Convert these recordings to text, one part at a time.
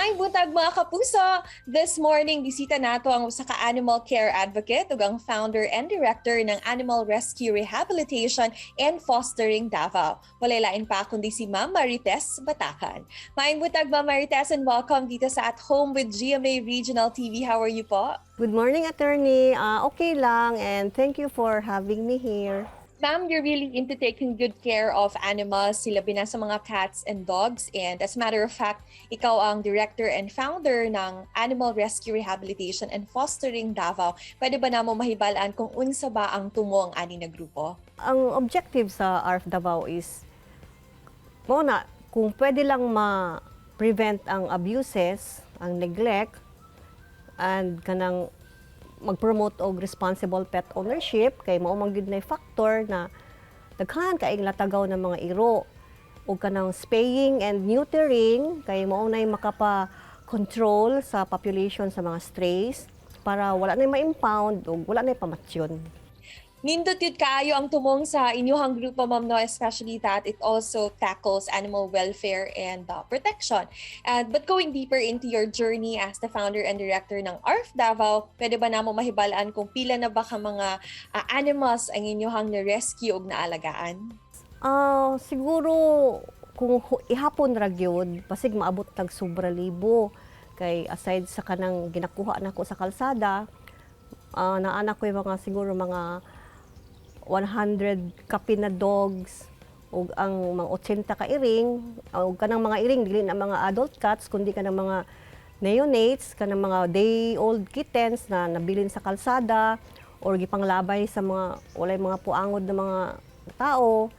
Maayong buntag, mga kapuso! This morning, bisita nato ang usa ka animal care advocate ug ang founder and director ng Animal Rescue Rehabilitation and Fostering Davao. Walay lain pa kundi si Ma'am Marites Batacan. Maayong buntag, Ma'am Marites, and welcome dito sa At Home with GMA Regional TV. How are you po? Good morning, attorney. Okay lang, and thank you for having me here. Ma'am, you're really into taking good care of animals, labi na sa mga cats and dogs. And as a matter of fact, ikaw ang director and founder ng Animal Rescue Rehabilitation and Fostering Davao. Pwede ba namo mahibalaan kung unsa ba ang tumong ani na grupo? Ang objective sa ARF Davao is mao na kung pwede lang ma-prevent ang abuses, ang neglect, and kanang mag-promote og responsible pet ownership kay mao man gyud na factor na daghan kaayong latagaw ng mga iro, ug kanang spaying and neutering kay mao nay makapa-control sa population sa mga strays para wala na ma-impound ug wala na pamatyon. Nindot yun kaayo ang tumong sa inyong grupo, ma'am, no? Especially that it also tackles animal welfare and protection. And, but going deeper into your journey as the founder and director ng ARF Davao, pwede ba namo mahibalaan kung pila na ba ka mga animals ang inyong na-rescue ug naalagaan? Siguro kung ihapon ra gyud, basig maabot tag sobra libo kay aside sa kanang ginakuha nako sa kalsada, naa na ko yung mga siguro mga 100 kapin na dogs ug ang mga 80 ka iring, ug kanang mga iring dili na mga adult cats kundi kanang mga neonates, kanang mga day old kittens na nabilin sa kalsada or gipanglabay sa mga walay mga puangod na mga tao,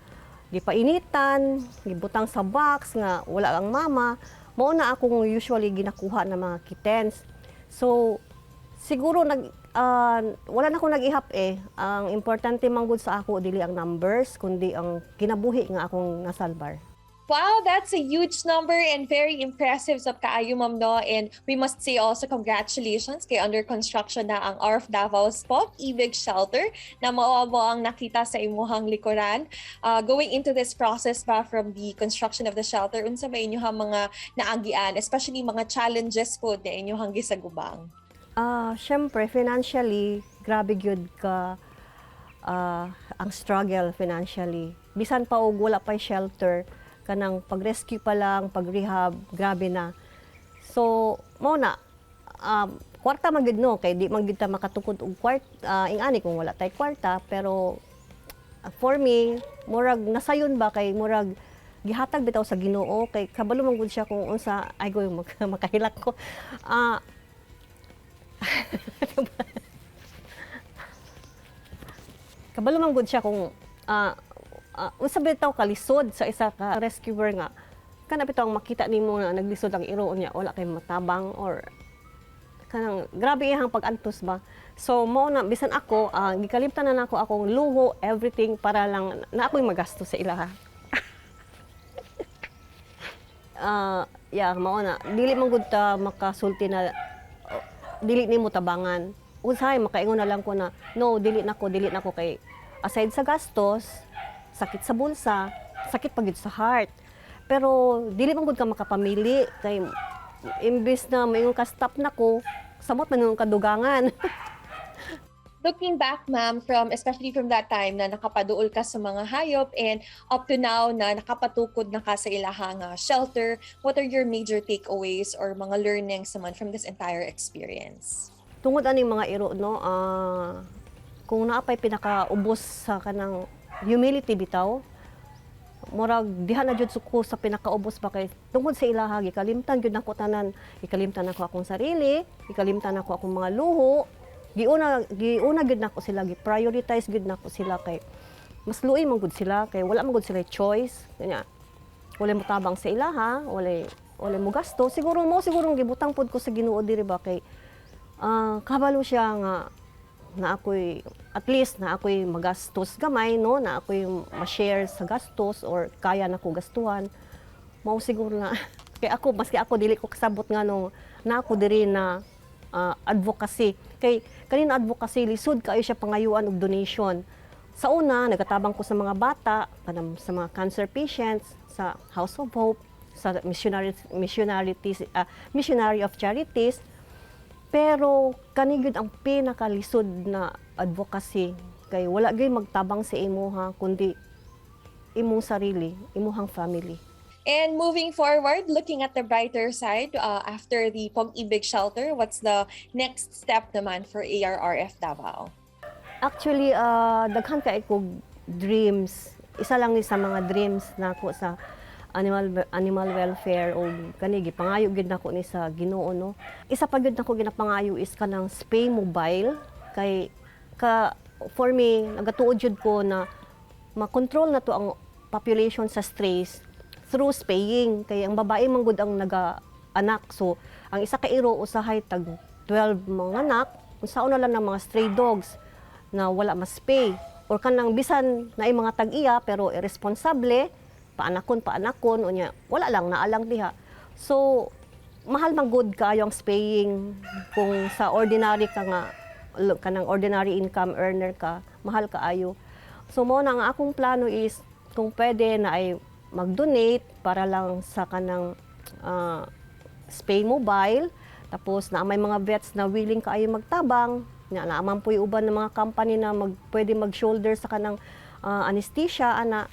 gipainitan, gibutang sa box nga wala ang mama. Mao na akong usually ginakuha na mga kittens. So siguro nag wala na ko nag-ihap eh. Ang importante man gud sa ako dili ang numbers kundi ang kinabuhi nga akong nasalbar. Wow, that's a huge number and very impressive sa kaayo, ma'am, no? And we must say also congratulations kay under construction na ang ARF Davao's Pag-ibig Shelter na mao mo ang nakita sa imuhang likuran. Going into this process ba, from the construction of the shelter, unsa ba inyong mga naagian, especially mga challenges po na inyong gisagubang? Syempre financially, grabe gyud ka ang struggle financially. Bisan pa og wala pa shelter, kanang pag-rescue pa lang, pag-rehab, grabe na. So, mao na kwarta man gyud, no, kay di man gyud ta makatukod og kwart ingani kung wala tay kwarta, pero for me, murag nasayon ba kay murag gihatag bitaw sa Ginoo kay kabalo man gud siya kung unsa ay go makahilak ko. Kabalo man gud siya kung unsa bitaw kalisod sa isa ka rescuer nga kana bitaw ang makita nimo na naglisod ang iro niya, wala kay matabang or kanang grabe iyang pag-antos ba. So mao na, bisan ako, gikalimtan na nako akong luho, everything, para lang na ako'y magasto sa ilaha. Yeah, mao na, dili man gud ta makasulti na oh, dili nimo tabangan. Usahay makaingon na lang ko na no, dili na ko kay aside sa gastos, sakit sa bulsa, sakit pa gyud sa heart. Pero dili man gud ka makapamili kay imbes na maingon ka stop na ko, samot man yung kadugangan. Looking back, ma'am, from especially from that time na nakapaduol ka sa mga hayop and up to now na nakapatukod na ka sa ilahang shelter, what are your major takeaways or mga learnings naman from this entire experience? Tungod aning mga iro, no, kung naa pay pinakaubos sa kanang humility bitaw, murag diha na jud ko sa pinakaubos ba kay tungod sa ilaha gikalimtan gyud nako tanan, gikalimtan nako akong sarili, gikalimtan nako akong mga luho, giuna gyud nako sila, gi-prioritize gyud nako sila kay mas luoy man gud sila kay wala man gud sila choice kanya wala mo tabang sa ilaha, wala mo gasto. Siguro mo siguro gibutang pod ko sa Ginoo diri ba kay kabalo siya nga na ako'y at least na ako'y magastos gamay, no, na ako'y ma-share sa gastos or kaya na ko gastuhan. Mao siguro na kay ako, maski ako dili ko kasabot nga no na ako diri na advocacy kay kanina advocacy lisod kaayo siya pangayuan og donation. Sa una nagatabang ko sa mga bata, kanang sa mga cancer patients sa House of Hope. sa missionary of charities, pero kani gyud ang pinakalisod na advocacy kay wala gyud magtabang sa imuha kundi imong sarili, imuhang family. And moving forward, looking at the brighter side, after the Pag-ibig Shelter, what's the next step naman for ARRF Davao? Actually, daghan kay kog dreams. Isa lang ni sa mga dreams nako sa animal animal welfare o kani gipangayo gyud nako ni sa Ginoo, no. Isa pa gyud nako ginapangayo is kanang spay mobile kay ka for me nagatuod jud ko na makontrol na to ang population sa strays through spaying kay ang babae man gud ang naga anak. So ang isa ka iro usahay tag 12 mga anak. Unsaon na lang ng mga stray dogs na wala ma-spay or kanang bisan naay mga tag-iya pero irresponsable, paanakon paanakon, unya wala lang, naalang diha. So mahal man gud kaayo ang spaying. Kung sa ordinary ka nga kanang ordinary income earner ka, mahal kaayo. So mo na ang akong plano is kung pwede na ay mag-donate para lang sa kanang spay mobile, tapos na may mga vets na willing kaayo magtabang na naaman po yung uban ng mga company na pwede mag-shoulder sa kanang anesthesia ana.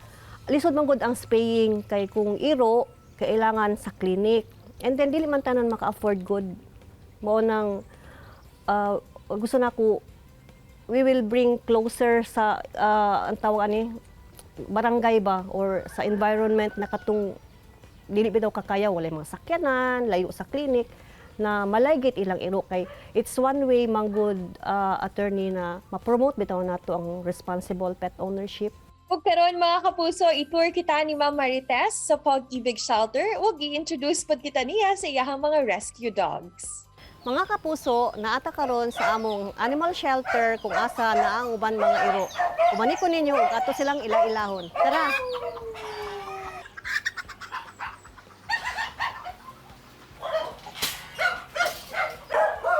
Lisod man gud ang spaying kay kung iro kailangan sa clinic and then dili man tanan maka-afford good. Mao nang gusto na ko we will bring closer sa ang tawag ani barangay ba or sa environment na katong dili bitaw kakaya, walay mga sakyanan, layo sa clinic, na malaygit ilang iro kay it's one way man good, attorney, na ma-promote bitaw nato ang responsible pet ownership. Ug karon, mga kapuso, i-tour kita ni Ma'am Marites sa Pag-ibig Shelter ug i-introduce pod kita niya sa iyahang mga rescue dogs. Mga kapuso, naata karon sa among animal shelter kung asa na ang uban mga iro. Ubani ko ninyo ug ato silang ila-ilahon. Tara!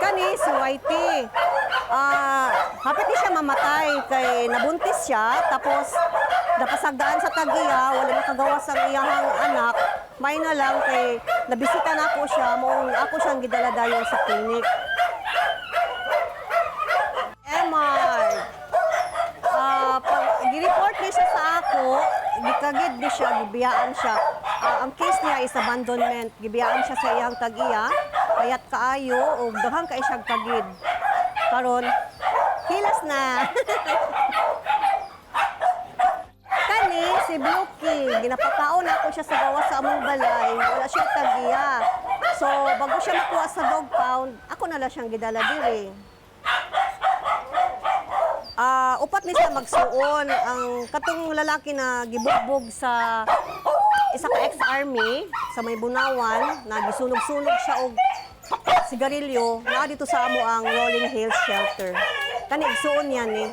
Kani si Whitey. Hapit ni siya mamatay kay nabuntis siya, tapos napasagdaan sa tagiya, wala nakagawas ang iyahang anak. May na lang kay nabisita na ako siya, mao ako siyang gidala dayon sa clinic. Emar. Pag gi-report ni siya sa ako, gikagid ni siya, gibiyaan siya. Ang case niya is abandonment. Gibiyaan siya sa iyang tag-iya, payat kaayo ug daghan kay siya kagid. Karon, hilas na. Kani si Bluky, ginapakaon ako siya sa gawas sa among balay, wala siya tag-iya. So, bago siya makuha sa dog pound, ako na lang siyang gidala diri. Upat ni siya magsuon. Ang katong lalaki na gibugbog sa isa ka ex-army sa may Bunawan, na gisunog-sunog siya og sigarilyo, naa dito sa amo ang Rolling Hills Shelter. Kani igsuon niya ni.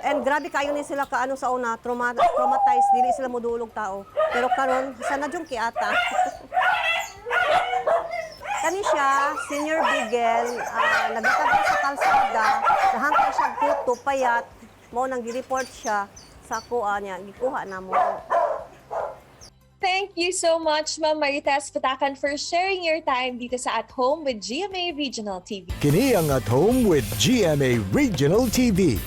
And grabe kayo ni sila kaano sa una, traumatized, dili sila modulog tao. Pero karon sa na jung kiata. Kani siya, Senior Beagle, nagatagal sa kalsada, nahangkay siya kuto, payat, mao nang gi-report siya sa kuha niya, gikuha na mo. Thank you so much, Ma'am Marites Patakan, for sharing your time dito sa At Home with GMA Regional TV. Kini ang At Home with GMA Regional TV.